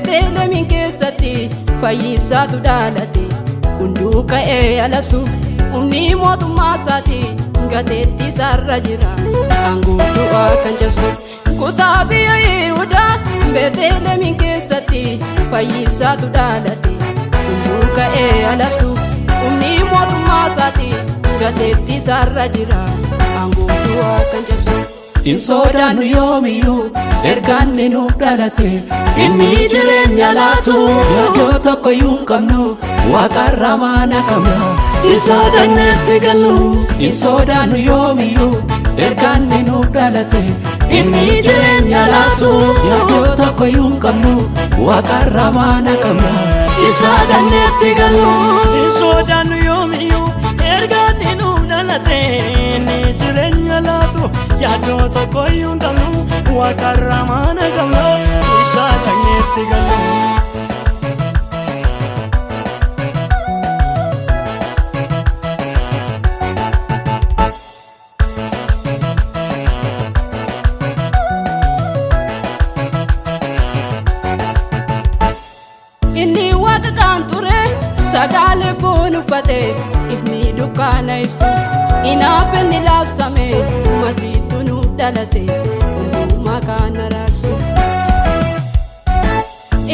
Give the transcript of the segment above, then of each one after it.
Beetelemiin keessatti fayyisaatu dhalate. Hunduu ka'ee alabsu humni mootummaa isaati gateetti isaarra jira. Aangoo du'aa kan cabsu kutaa biyya Yihudaa Beetelemiin keessatti fayyisaatu dhalate. Hunduu ka'ee alabsu humni mootummaa isaati gateetti isaarra jira. Aangoo du'aa kan cabsu. Hin sodaannu yoomiyyuu ergaan inni nuuf dhalate. Inni jireenya laatu yaaddoo tokkoyyuu hin qabnu waaqarraa maana qabna. Isa dhaqneetti gallu. Hin sodaannu yoomiyyuu ergaan inni nuuf dhalate. Inni jireenya laatu yaaddoo tokkoyyuu hin qabnu waaqarraa maana qabna. Isa dhaqneetti gallu. Hin sodaannu yoomiyyuu ergaan inni nuuf dhalate. Inni jireenya laatu yaaddoo tokkoyyuu hin qabnu waaqarraa maana qabna. Isa dhaqneetti gallu. Inni waaqa kan ture sagaalee foon uffate ifni dukkaana ibsu inaaf inni labsame masiitu nuuf dhalate hundumaa kan araarsu.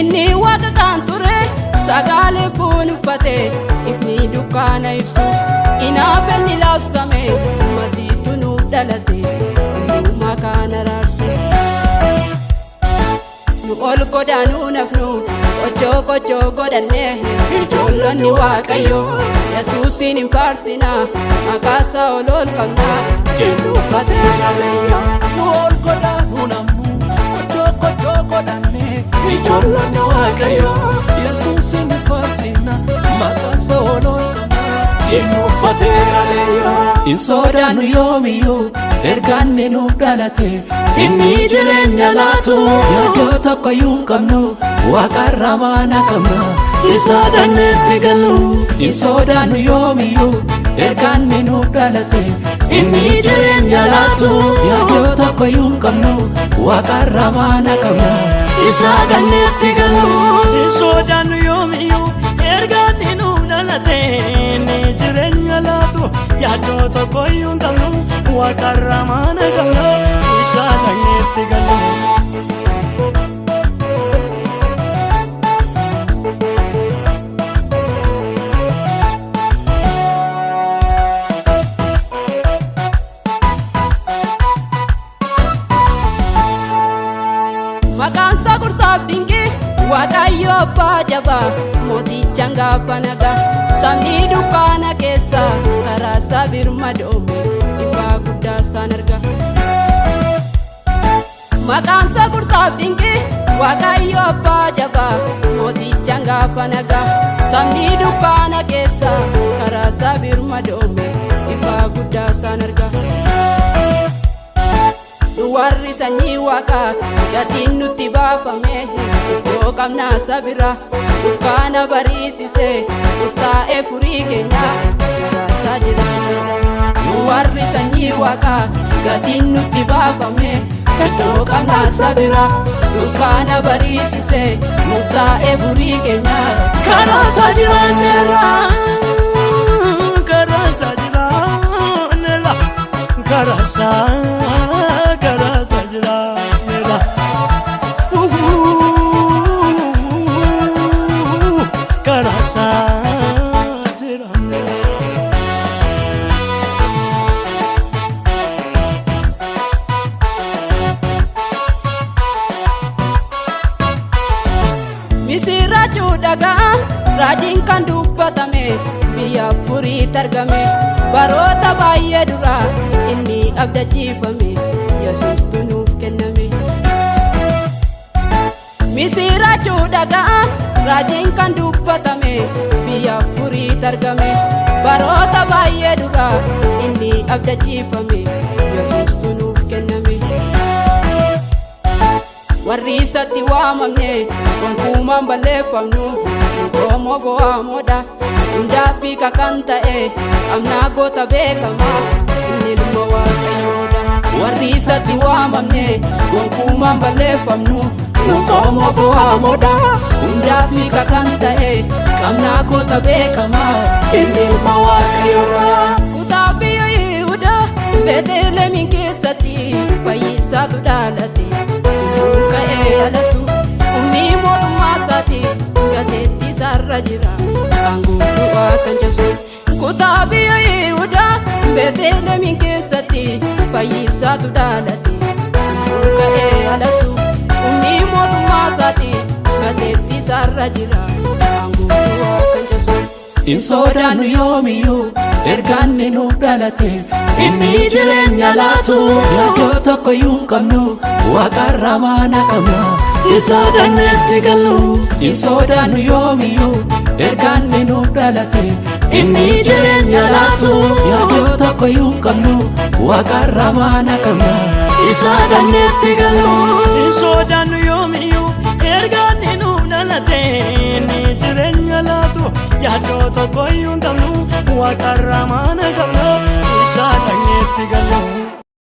Inni waaqa kan ture sagaalee foon uffate ifni dukkaana ibsu inaaf inni labsame masiitu nuuf dhalate hundumaa kan araarsu. Nu ol godaanuu nafnu qochoo qochoo godhannee ijoollonni waaqayyo Yesuusiin hin faarsinaa maqaasaa ol ol qabnaa jennu uffateera leeyyo. Nu ol godaanuu namnu qochoo qochoo godhannee ijoollonni waaqayyo Yesuusin faarsina maqaansa ol ol qabna jennu uffateera leeyyo. Hin sodaannu yoomiyyuu ergaan inni nuuf dhalate. Inni jireenya laatu yaaddoo tokkoyyuu hin qabnu waaqarraa maana qabna. Isa dhaqneetti gallu. Hin sodaannu yoomiyyuu ergaan inni nuuf dhalate. Inni jireenya laatu yaaddoo tokkoyyuu hin qabnu waaqarraa maana qabna. Isa dhaqneetti gallu. Hin sodaannu yoomiyyuu ergaan inni nuuf dhalate. Inni jireenya laatu yaaddoo tokkoyyuu hin qabnu waaqarraa maana qabna. Isa dhaqneetti gallu. Maqaan isaa Gursaaf Dinqii Waaqayyo abbaa jabaa mootichaan gaafa nagaa sabni dukkaana keessa karaa isaa birmadoome ifaa guddaa isaan arga. Maqaan isaa Gursaaf Dinqii Waaqayyo abbaa jabaa mootichaan gaafa nagaa sabni dukkaana keessa karaa isaa birmadoome ifaa guddaa isaan arga. Nu warri sanyii waaqaa gatiin nutti baafame iddoo qabnaa sabira dukkaana bariisise murtaa'ee furii keenya karaasaa jiraanneerra. Nu warri sanyii waaqaa gatiin nutti baafame iddoo qabnaa sabira dukkaana bariisise murtaa'ee furii keenya Karaa isaa jiraanneerra. Karaa isaa jiraanneerra. Karaa isaa karaa isaa jiraanneerra. Karaa isaa jiraanneerra. Misirrachuu dhagaa raajiin kan dubbatame biyya furiitti argame baroota baay'ee dura inni abdachiifame Yesuustu nuuf kenname. Misirrachuu dhagaa raajiin kan dubbatame biyya furiitti argame baroota baay'ee dura inni abdachiifame Yesuustu nuuf kenname. Warri isatti waamamne gonkumaan balleeffamnu qoomoo fo'aamoodha. Hundaa fi kakan ta'e qabnaa goota beekamaa inni ilma waaqayyoodha. Warri isatti waamamne gonkumaan balleeffamnu Nu qoomoo fo'aamoodha. Hundaa fi kakan ta'e qabnaa koota beekamaa. Inni ilma Waaqayyoodha. Kutaa biyya Yihudaa Beetleemiin keessatti fayyisaatu dhalate. Hunduu ka'ee alabsu humni mootummaa isaati gateetti isaarra jira. Aangoo du'aa kan cabsu. Kutaa biyya Yihudaa Beetleemiin keessatti fayyisaatu dhalate. Hunduu ka'ee alabsu humni mootummaa isaati gateetti isaarra jira. Aangoo du'aa kan cabsu. Hin sodaannu yoomiyyuu ergaan inni nuuf dhalate. Inni jireenya laatu yaaddoo tokkoyyuu hin qabnu waaqarraa maana qabna. Isa dandeetti gallu. Hin sodaannu yoomiyyuu ergaan inni nuuf dhalate. Inni jireenya laatu yaaddoo tokkoyyuu hin qabnu waaqarraa maana qabna. Isa dandeetti gallu. Hin sodaannu yoomiyyuu erga inni nuuf dhalate. Inni jireenya laatu yaaddoo tokkoyyuu hin qabnu waaqarraa maana qabna. Isa dhaqneetti gallu.